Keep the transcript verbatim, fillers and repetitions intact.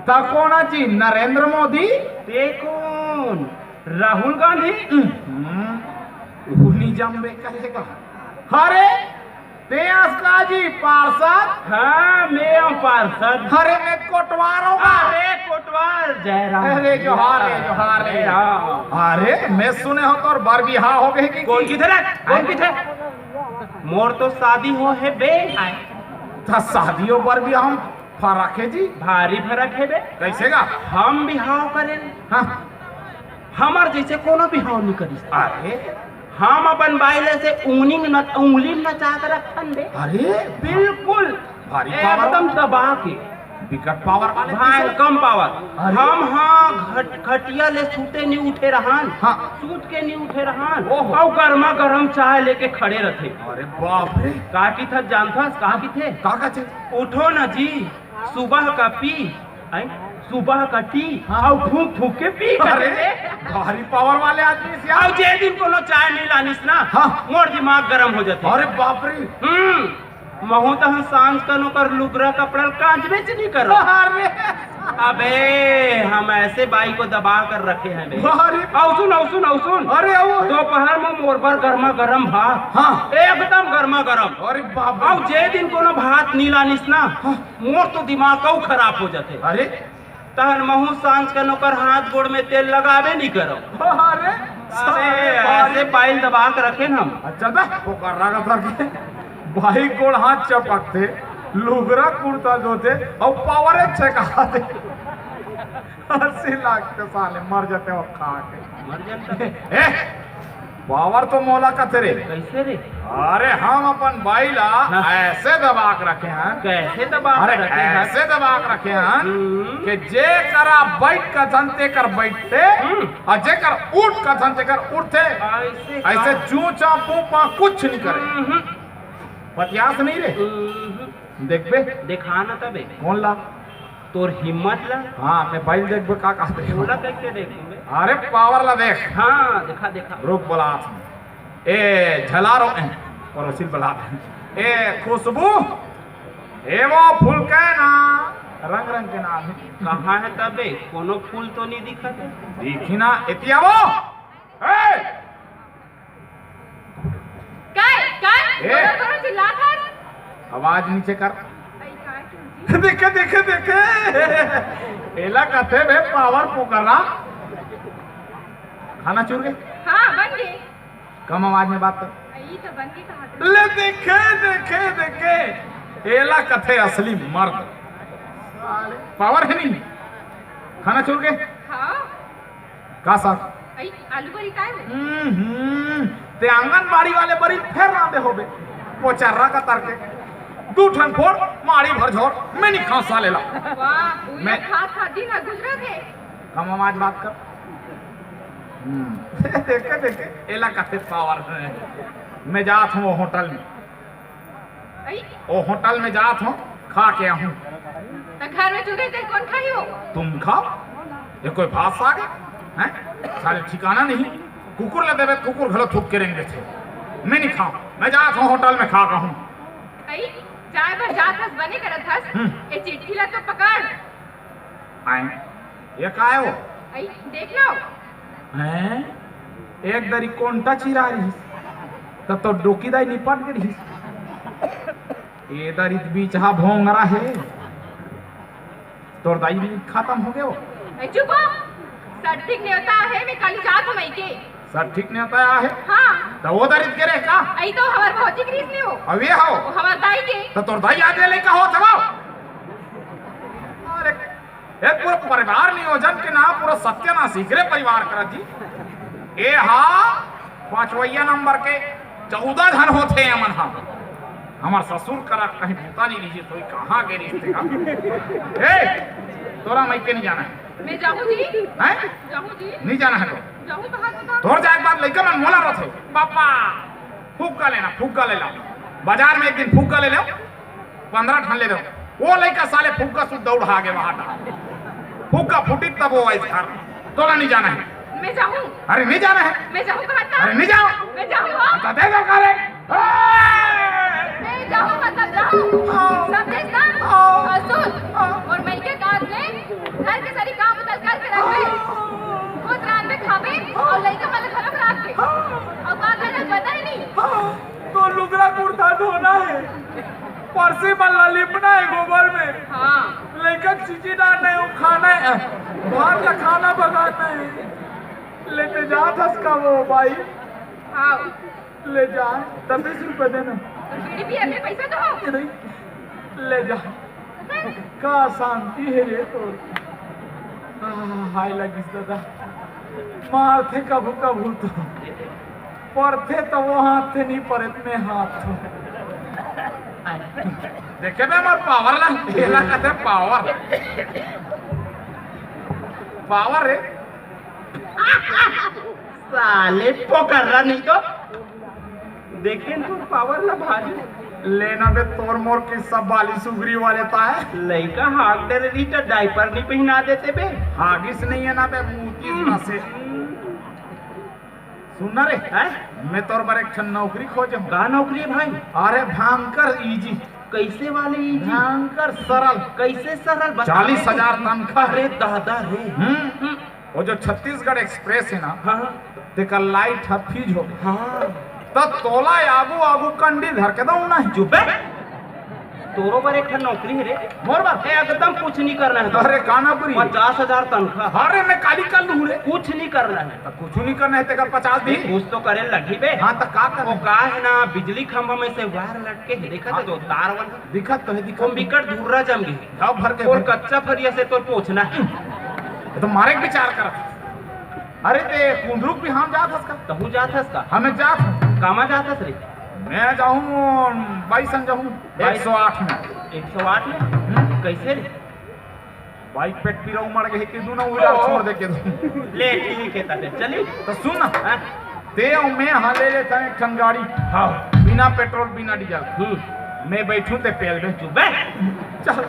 त कोन जी? नरेंद्र मोदी? ते कोन? राहुल गांधी? हम्म, उनी जम्बे करेगा। अरे, ते आस का जी पार्षद? हाँ, मैं हूँ पार्षद। अरे, मैं कोटवार हूँ। अरे, कोटवार, जय राम। अरे, जोहार रे, जोहार रे। हाँ। अरे, मैं सुने हूँ तोर बर बिहाव हो गए कि कोन किथे रे? कोन किथे? मोर तो शादी हो हे बे। त शादी हो बर बिहाव म फरक हे जी? भारी फरक हे बे। कैसे गा? हम बिहाव करेन। हाँ। हमर जैसे कोनो बिहाव नहीं करिस। अरे। हम अपन बाई ल ऐसे उंगली म नच-, उंगली म नचा के रखथन बे। अरे। बिल्कुल। भारी पावर। एकदम दबा के। बिकट पावर वाले। भाई, कम पावर। अरे। हम हाँ घट-, खटिया ले सूते नहीं उठे रहन। हाँ। सूत के नहीं उठे रहन। ओहो। अउ गर्मा गर्म चाय लेके खड़े रथे। अरे बाप रे। का किथे जानथस? का किथे? का कथे? उठो ना जी, सुबह का पी, हैं? सुबह का टी, हाँ। अउ फूंक फूंक के पी अरे, करके। भारी पावर वाले आदमी से यार। अउ जे दिन कोनो चाय नहीं लानिस ना, हाँ। मोर दिमाग गरम हो जाथे। अरे बाप रे। हम्म, महू तहन सांझ कन ओकर लुगरा कपड़ा ल कांचबेच नहीं करो। अरे। अबे, हम ऐसे बाई को दबा कर रखे हैं बे। अरे। अउ सुन, अउ सुन, अउ सुन। अरे, अउ। दोपहर में मोर बर गर्मा गर्म भात। हाँ। एकदम गर्मा गर्म। अरे बाप रे। अउ जे दिन कोनो भात नहीं लानिस ना, हाँ। मोर तो दिमाग अउ खराब हो जाथे। अरे। तहन महू सांझ कन ओकर हाथ गोड़ में तेल लगाबे नहीं करव। अरे, अरे, साले भाई। ऐसे बाई ल दबा के रखेन हम। अच्छा, बे, ओकर रगत रखे। बाई गोड़ हाथ चपकथे, लुगरा कुर्ता धोथे, अउ पावरे छेकाथे। हंसी लागथे साले, मर जाथे वो खा के। मर जाथे। ए, पावर तो मोला कथे रे। कैसे रे? अरे हम अपन बाई ला हाँ। ऐसे दबा के रखे हैं। कैसे दबा के अरे रखे हैं? ऐसे दबा के रखे हैं हम्म। कि जे करा बैठ कथन तेकर बैठथे हम्म। अउ जे कर उठ कथन तेकर उठथे। ऐसे का? ऐसे चूचा पूपा कुछ नहीं करे। हम्म। पतियास नहीं रे। हम्म। देखबे? देखा ना तबे। कौन ला? तोर हिम्मत ला। हाँ, मैं बाई ल देखबे का कहथे। ओला कैसे देखूं बे? अरे पावर ला देख। हाँ, देखा, देखा। रुक बोलात हूँ। ए, झलारो, ए, पड़ोसी ल बोलात हूँ। ए, खुशबू, ए वो फुलकैना, रंग रंग के नाम हे। कहाँ हे तबे? कोनो फूल तो नहीं दिखत हे। दिखी ना, एती आवो। ए! काय, काय? ए! बरोबर चिल्लात हस। आवाज नीचे कर। अई, काय क्यों जी? देखे, देखे, देखे। एला कथे बे पावर पोकरा। खाना चुर गे? हाँ, बन गे। कम आवाज में बात कर। अई, तो बन गे कहा था। ले देखे, देखे, देखे। एला कथे असली मर्द। पावर हे नहीं। खाना चुर गे? हाँ। का साग? अई, आलू बरी काय हो? हम्म, हम्म, ते आंगनबाड़ी वाले बरी फेर रांधे होबे। पोचर्रा कतर के। दू ठन फोड़, माड़ी भर झोर, मैं नहीं खांव साले ला। वाह, उया मैं खा खा दिन ह गुजरत हे। कम आवाज बात कर। हम्म, देखे, देखे, एला कथे पावर। मैं जात हूँ वो होटल में। अई? ओ होटल में जात हूँ, खा के आहूँ। त घर में चुरे तेल कौन खाही हो? तुम खाओ। ये कोई भात साग हे? हैं? साले ठिकाना नहीं। कुकुर ला देबे, कुकुर घलो थूक के रेंग देथे। मैं नहीं खांव। मैं जात हूँ होटल में खा के आहूँ। अई, जाए बर जात हस, बने करत हस। हम्म। ए चिट्ठी ला तो पकड़। आए। ये का हे वो? अई, देख लो। हैं? एक दरी कोंटा चिरा रहिस, त तोर डोकी दाई निपट गे रहिस। ए दरी त बीचहा भोंगरा हे। तोर दाई भी खतम हो गे वो। अई, चुप हो। सट्ठिक नेवता हे, मैं काली जात हूँ मइके। सट्ठिक नेवता हे? हाँ। त वो दरी त गे रहे का? अई तो हमर भौजी के रहिस नहीं वो। अब ये हो। वो हमर दाई के। त तोर दाई आगे ले का होत हे वो? अरे, ए पूरा परिवार नियोजन के नाम पूरा सत्यानाश ही करे परिवार करा जी। ए हा पांचवैया नंबर के चौदह झन होथे हमन हा। हमर ससुर करा कहीं पता नहीं रहिस, तो कहाँ गे रहिस तेहा। ए, तोला मइके नहीं जाना हे। मैं जाहूँ जी। हैं? जाहूँ जी। नहीं जाना हे तो। जाहूँ कहा था। तोर जाए के बाद लइका मन मोला रोथे। पापा, फुग्गा लेना, फुग्गा ले ला। बाजार में एक दिन फुग्गा ले लो। पंद्रह ठन ले दो। वो लइका साले फुग्गा सुद्धा उड़ा गे वहां टा। फुग्गा फूटी तब वो आइस घर। तोला नहीं जाना हे। मैं जाहूँ। अरे नहीं जाना हे। मैं जाहूँ कहा था। अरे नहीं जाओ। मैं जाहूँ। अच्छा दे दो का रे। मैं जाहूँ मतलब जाहूँ। समझे ना? और सुन, और मैं के काट ले। का धोना हे, परसी मन ला लिपना हे गोबर में। हाँ। लइका के चीची डालना हे, वो खाना हे, भात ला खाना बगाना हे। लेते जात हस का वो बाई? हाँ। ले जा, दस बीस रुपया देना। बीड़ी पिए के पैसा तो हो। ले जा। का शांति हे रे तोर। आह, हाय लगिस दादा। मारथे कभू कभू तो। परथे तो वो हाथ थे, नहीं परे त मैं हाथ थे। देखे बे हमर पावर ला, एला कहते पावर। पावर रे। साले पोकर्रा नहीं तो। देखे न तू पावर ला भारी। लेना बे तोर मोर किस्सा बाली सुगरी वाले ताय। लइका हाग डरे रही त डायपर नहीं पहना देते बे। हागिस नहीं हे ना बे, मूतीस ना से। सुन ना रे, हैं? मैं तोर बर एक ठन नौकरी खोजे हूँ। का नौकरी हे भाई? अरे भयंकर ईजी। कैसे वाले ईजी? भयंकर सरल। कैसे सरल? बता। चालीस हजार तनखा। अरे दादा रे। हम्म। हम्म। वो जो छत्तीसगढ़ एक्सप्रेस हे ना, हाँ, हाँ। तेकर लाइट ह फ्यूज हो गे। हाँ। त तोला आगू आगू कंडी धर के दऊं ना। चुप बे। तोरो बर एक ठन नौकरी हे रे। मोर बर? ए, एकदम कुछ नहीं करना हे। अरे, का नौकरी? पचास हजार तनखा। अरे, मैं काली कर लूं रे। कुछ नहीं करना हे। त कुछ नहीं करना हे, तेकर पचास दिन। कुछ तो करे लगही बे। हाँ, त का करना? वो का हे ना, बिजली खंभा में से वायर लटके हे, देखत हे हाँ। तो तार वन। दिखत तो हे, दिखत वो तो हे। बिकट धुर्रा जम गे। घाव भर के और भर। कच्चा फरिया से तो पोछना हे। ये तो मारे के विचार करत हे। अरे ते कुंदरू के बिहाव जात हस का? तहू जात हस का? हाँ, मैं जात हूँ। कामा जात हस रे? मैं जाहूँ, बाइसन जाहूँ, बाइस? एक सौ आठ में। एक सौ आठ में? हम्म। कैसे रे? बाइक पेट पीरा उमड़ गे हे कि दूना उड़ा ओ। छोड़ दे के दू। ले, ठीक हे, तबे चली। तो सुन ना। हाँ। ते अउ मैं हा ले लेथन एक ठन गाड़ी। हाँ। बिना पेट्रोल, बिना डीजल। हम्म। मैं बैठूं, ते पेल बे। चुप बे। चल।